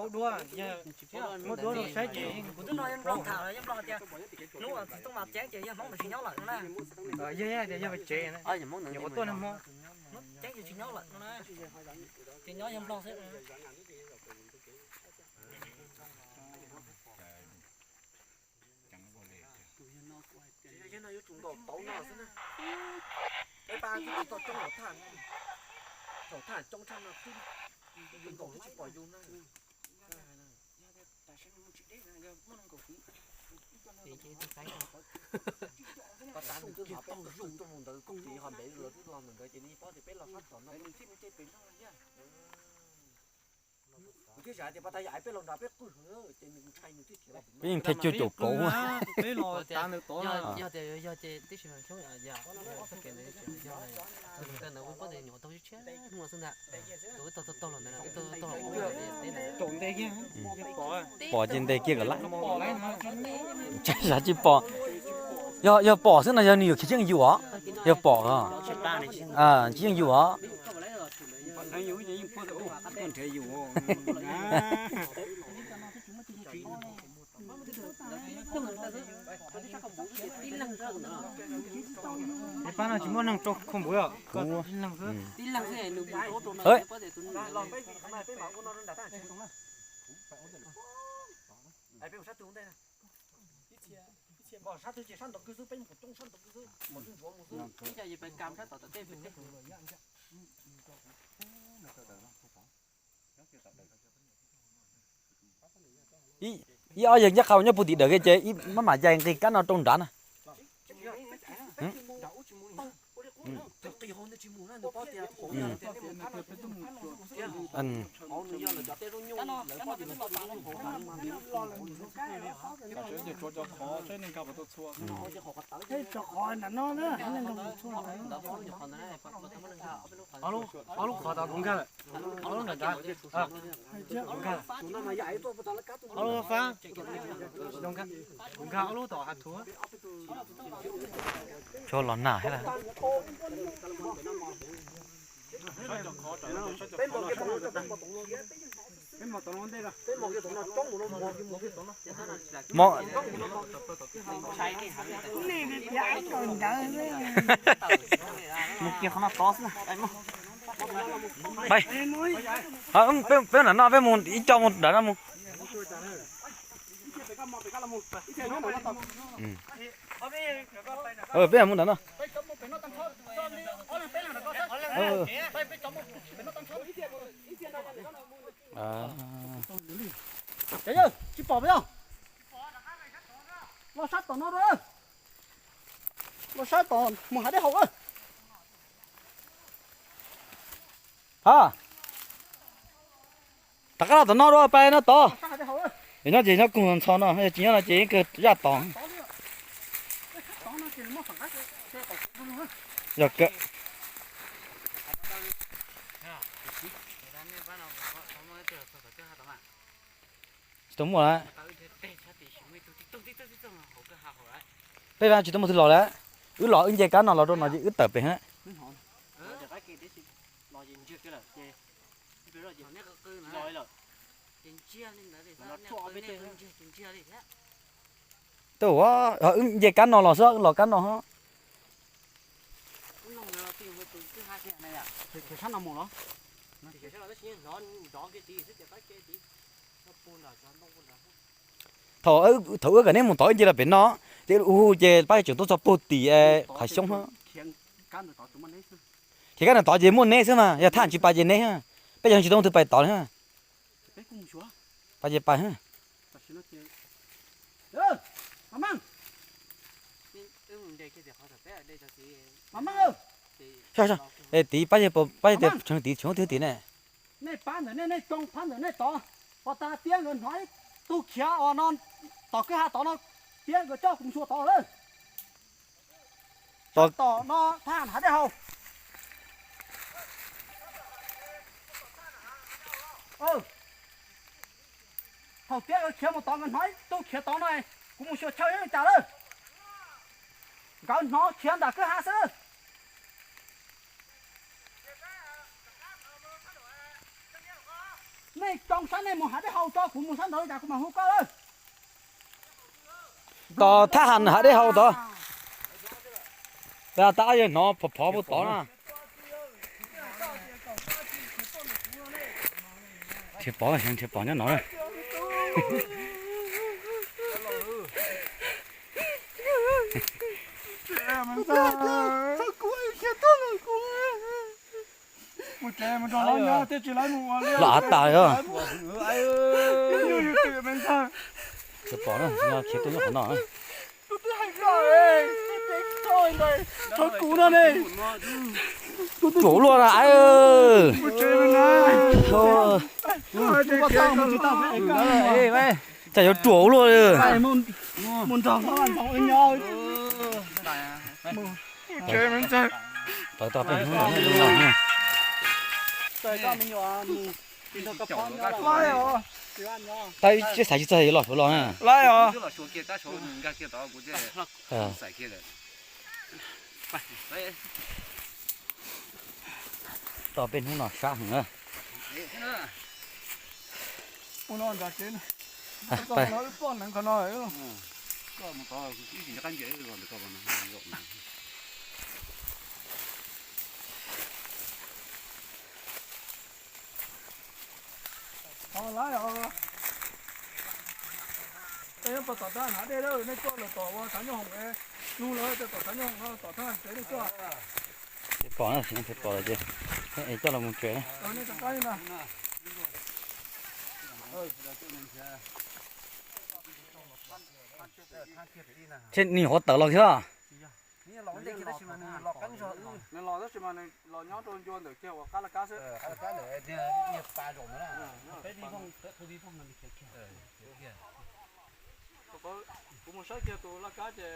Muab duab, muab duab rau saib ces kuv twb nrog yawg Nplog tham los yawg Nplog tias hnub txiv Tooj Mas ceeb ces yawg Hmoob ntawd tsis nyob lawm no na. Yog tias yog tsev na, nyuam qhuav tuaj nag hmo. Ceeb ces tsis nyob lawm no na, ces nyob yawg Nplog xwb. Yog no yuav tsum nkaum tauv no xwb na. Peb pab twb tau coob los thaj, thaum thaj coob tshaj no twb nkaum twb tsis pom yus na. Koj tas nws twb hov tau zoo rau mus ntawd, koj tsis ho ntev lawv twb los mus ntawd ces nws paub tias peb los sab tom no. Nws thiaj nws ce pem no thiab. Nws thiaj xav tias pas tas yog peb los nrad peb qwj heev ces nws ntshai nws thiaj khiav los. Peb yeej thaj cuaj caum kauv. Peb los tav ntawd tod. Yog tias yog ces tib si mas xyoob yam, ntawd kuv paub tias nyuam tau tshiab hnub xwb ntag. Tus wb tau tau los ntawd, wb tau tau los ua teb ntawd. Pom ces ntes kiag kom lawm. Ntshai xav tsis pom. Yog pom xwb no yog nws yuav khiav tsis yeej yus os. Yog pom os, tsis yeej yus os. Pab no tsis muaj neeg rau khau npuv os. Kuv. Ib ob yawg ncaj qha nyob puag tim dawm kiag ces ib maj mam yais nqis kab no rau nrad na. Ob lub qhov tod kuv nkag lawm. Ob lub nram nrad. Ob lub fab. Kuv nkag, kuv nkag ob lub tom hav thuv. Tsuas los nag thiab. Mus kiag qhov no tod xwb. Peb, peb nram no peb mus ib co mus nram no mus. Peb mus nram no. Tsis pom peb os. Los sab tom no, los sab tom mus hav dej haus. Ha, rov qab los tom no dua, pais no tod. Nyob ces nyob koog ntxhov no, tsis nyob no ces yeej kawg zaj tod. Yog kawg. Tsis tau muaj lawm. Peb vaj tsis tau muaj twg los lawm. Wb los wb nce kab no los rau no ces wb tawm pem. Tau, wb nce kab no los xwb, wb los kab no. Thaum, thaum wb kom neb mus tod wb nce los pem no, ces hu ces pab tseem tuaj txog puag tim qhov xyoob. Khiav kab ntawm tod ces muaj neb xwb mas, yog thaj tsis pais ces neb, peb cov tsis tau leej twg pais tod li. Pais ces pais. Tid pab, pab tias tseem tid tseem twg tid ne. Nej pab ntawm nej, nej tso phab ntawm nej tod, pos tas tiab nkawd hnov ib tug khiav os no, tom kwj ha tod no, tiab nkawd coj kuv mus xyuas tod lawm. Tom no thaj hav dej haus. Thaum tiab nkawd khiav mus tod nkawd hnov ib tug khiav tod no, kuv mus xyuas chaw ib li cas lawm. Nkawd hnov khiav nram kwj ha xwb. Nej tso sab nej mus hav dej haus tso, kuv mus sab nraud li cas kuv mam hu koj lawm. Tos thab ham hav dej haus tod. Tab ob yawg hnov phov phov puag tod na. Nrhiav pom, nrhiav pom nyob no na. Los av tas os. Nrhiav pom na, khiav tuaj nyob qhov no. Ruam luaj na. Cas yuav ruam ua luaj li. Pawv tau peb hnub no. Tab ib tseb xav tsis txog yuav los suav los na. Tau peb hnub no sab heev na. Laib os, nej nyob puag tom thab ham dej lawm, nej tuaj lawm tom ua thav nyoob hoom, nug lawv tom thav nyoob hoom no tom thab ham tsev nej tuaj. Pom na, pom lawm ces coj los mus tsev na. Nws nyuam qhuav tawm los kiag. Nws los tab sis mas nws los nyob rau ncua ntawm kiag uas qab laj kab xwb. Kuv mus saib kiag tus laj kab ces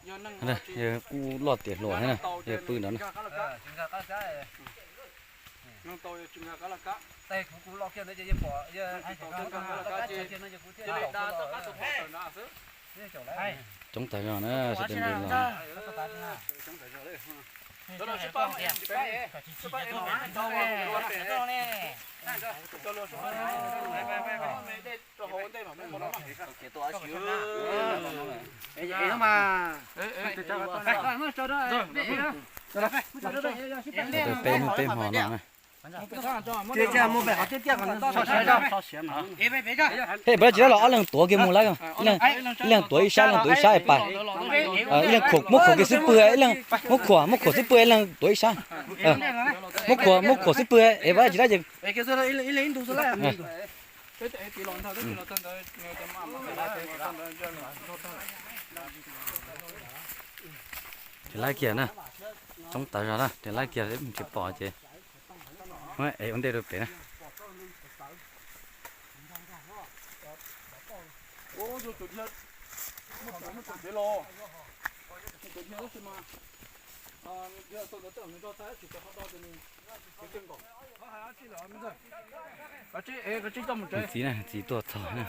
yog neeg, kuj loj tiav hluas thiab na, yog pw ntawd na. Neeg tau tsis nkag qab laj kab. Tes kuv, kuv los kiag ntawd ces yeej pom, yeej pom nkag qab laj kab ces cia li da txoj qab tuaj pom tawm nrad xwb. Coob tas zog na, sawv daws los. Peb hnub peb hmo no na. Thiab pab tsis dab los ob leeg tuav kiag mus lawm, ib leeg tuav ib sab, ib leeg tuav ib sab es pais. Ib leeg khuam, muab khuam kiag xub pwg, ib leeg muab khuam, muab khuam xub pwg, ib leeg tuav ib sab. Muab khuam, muab khuam xub pwg es pab tsis dab ces Ris laib kiag na, coob tas zog na, ris laib kiag tsis pom ces muab ev ua ntej rau pem na. Txiv na, txiv tuag txog na.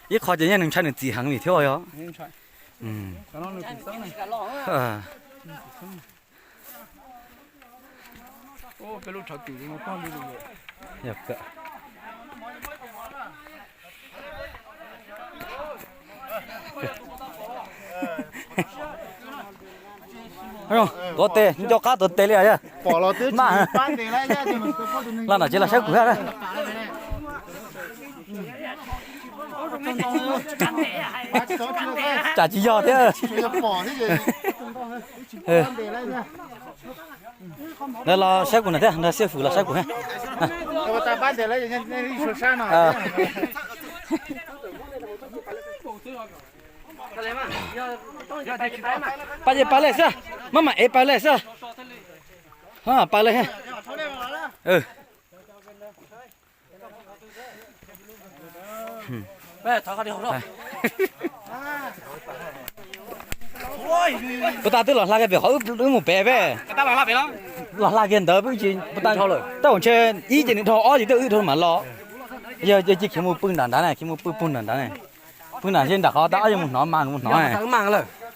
Ib qho ces yeej nws ntshai nws txiv heev li thiab yog. Tuav tes, nco qab tuav tes li os. Pom los twb tsis pab ntes lawm. Los no ces los saib kuv thiab. Tsam tsis yog thiab. Lawv los saib kuv no thiab, nrog xiaj fwm los saib kuv thiab. Pab ces pab lej xwb, maj mam ev pab lej xwb. Pab lej. Puas tas twb los hla kiag pem qhov wb mus pem peb. Los hla kiag ntawd, tab sis ntshe ib ces nws dhau, ob ces twb wb dhau mam los. Yog ces khiav mus pw nram nrad na, khiav mus pw puag nram nrad na. Pw nram ces nram qhov tab ob yog mus hnov mas mus hnov.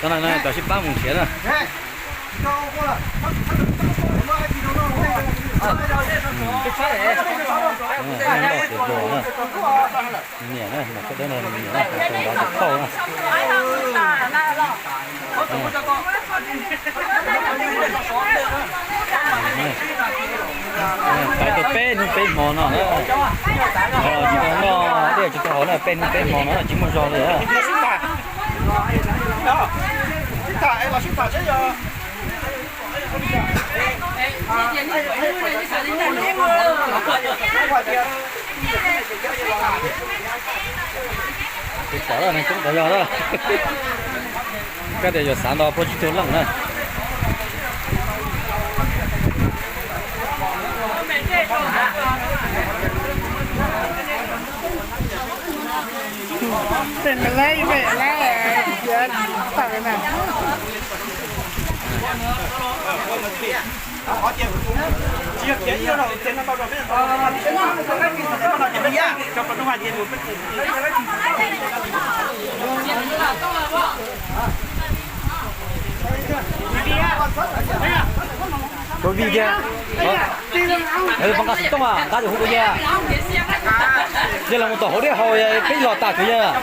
Cov no cov sib pab mus nrhiav na. Niam na, mas koj dab no niam na, tus nrov tus tauj na. Peb tau peb hnub peb hmo no na. Tsis tau noj dej tsis tau haus na, peb hnub peb hmo no tsis muaj zog li. Tus tom lawm neeg coob tod yog lawm. Koj tias yuav xav nto plaub tsib tug leej na. Covid tiag. Pab nqa xov tooj, nqa tus hu ua yawg. Yawg los mus tom hauv dej haus, peb los tas tsuav yawg.